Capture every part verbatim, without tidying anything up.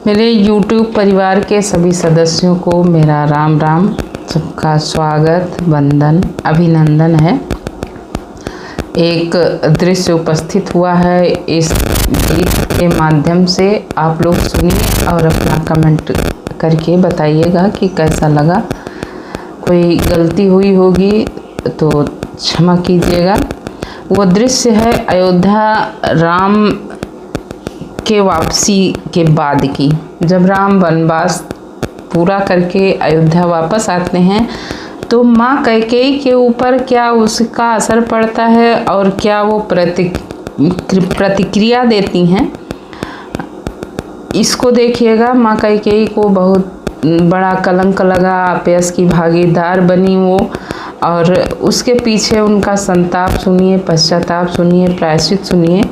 मेरे YouTube परिवार के सभी सदस्यों को मेरा राम राम, सबका स्वागत, वंदन, अभिनंदन है। एक दृश्य उपस्थित हुआ है, इस गीत के माध्यम से आप लोग सुनिए और अपना comment करके बताइएगा कि कैसा लगा। कोई गलती हुई होगी तो क्षमा कीजिएगा। वो दृश्य है अयोध्या राम के वापसी के बाद की, जब राम वनवास पूरा करके अयोध्या वापस आते हैं तो माँ कैकेयी के ऊपर क्या उसका असर पड़ता है और क्या वो प्रतिक-, प्रतिक्रिया देती हैं, इसको देखिएगा। माँ कैकेयी को बहुत बड़ा कलंक लगा, अपयश की भागीदार बनी वो, और उसके पीछे उनका संताप सुनिए, पश्चाताप सुनिए, प्रायश्चित सुनिए,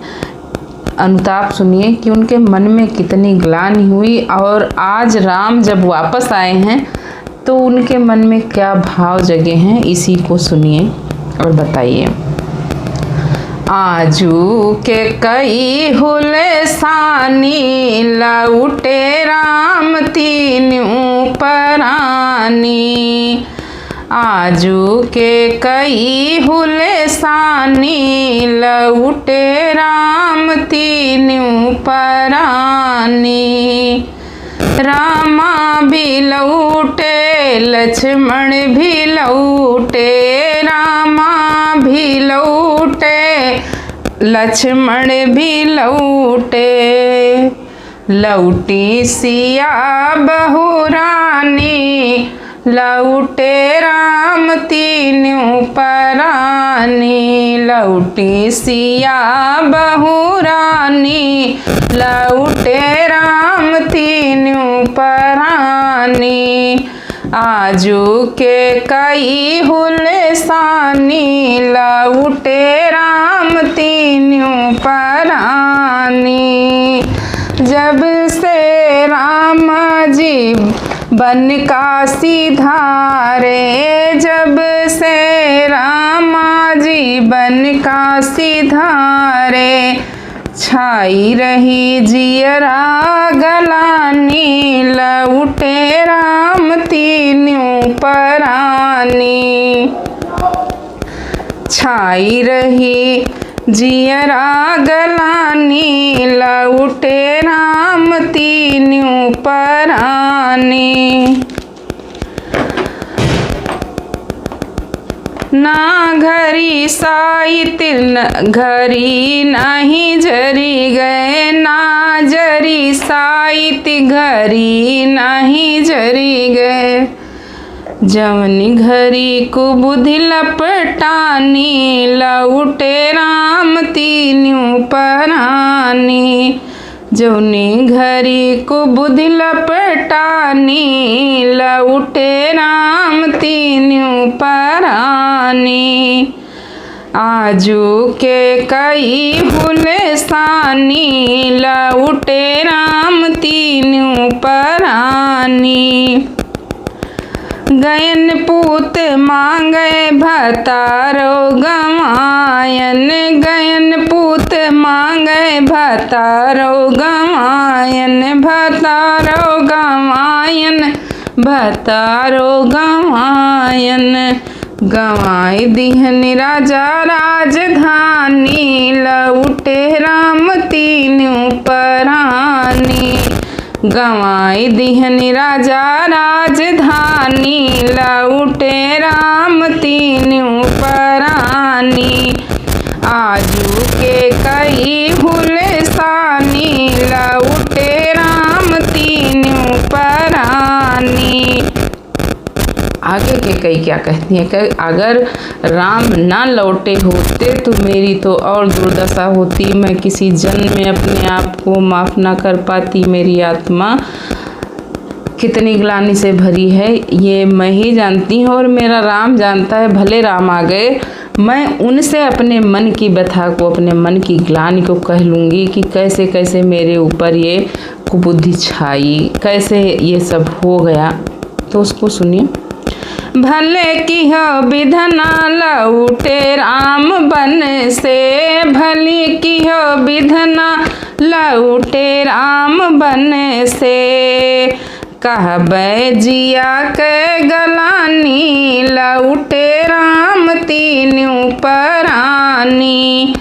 अनुताप सुनिए कि उनके मन में कितनी ग्लानि हुई और आज राम जब वापस आए हैं तो उनके मन में क्या भाव जगे हैं, इसी को सुनिए और बताइए। आजू के कई हुलसानी लौटे राम तीनू परानी। आजू के कई हुलसानी लौटे राम तीनू परानी। रामा भी लौटे, लक्ष्मण भी लौटे, रामा भी लौटे, लक्ष्मण भी लौटे। लौटी सिया बहुरानी, लौटे राम तीनू परानी। लौटी सिया बहुरानी, लौटे राम तीनू परानी। आजू के कई हुलसानी, लौटे राम तीनू परानी। जब से राम जी वन का सिधारे, जब से रामा जी वन का सिधारे, छाई रही जियरा गलानी, लौटे राम तीनू परानी। छाई रही जियरा गलानी, लौटे राम तीनू परानी। ना घरी साइत न-, घरी नाही जरी गए, ना जरी साइत घरी नाही जरी गए। जवनी घरी कुबुद्धि लपटानी, लौटे राम तीनू परानी। जौनी घरी कुबुद्धि लपटानी, लौटे राम तीनू परानी। आजू के कई हुलसानी, लौटे राम तीनू परानी। गयन पूत मांगे भतारो गवायन, गयन पूत मांगे भतारो गवायन, भतारो गवायन, भतारो गवायन। गवाई दिहन राजा राजधानी, लौटे राम तीनू परानी। गवाई दिहन राजा राजधानी, लौटे राम तीनू परानी। आजू के कई हुलसानी, लौटे राम तीनू परानी। आगे के कई क्या कहती हैं कि अगर राम ना लौटे होते तो मेरी तो और दुर्दशा होती, मैं किसी जन्म में अपने आप को माफ़ ना कर पाती। मेरी आत्मा कितनी ग्लानि से भरी है, ये मैं ही जानती हूँ और मेरा राम जानता है। भले राम आ गए, मैं उनसे अपने मन की व्यथा को, अपने मन की ग्लानि को कह लूँगी कि कैसे कैसे मेरे ऊपर ये कुबुद्धि छाई, कैसे ये सब हो गया। तो उसको सुनिए। भले किहो बिधना लौटे राम बन से, भले किहो बिधना लौटे राम बन से। कहबै जिया के गलानी, लौटे राम तीनों परानी।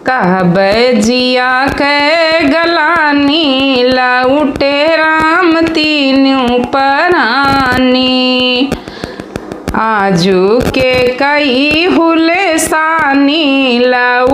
कहबै जिया के गलानी, लौटे राम तीनों परानी। आजू के कई हुलसानी, लौटे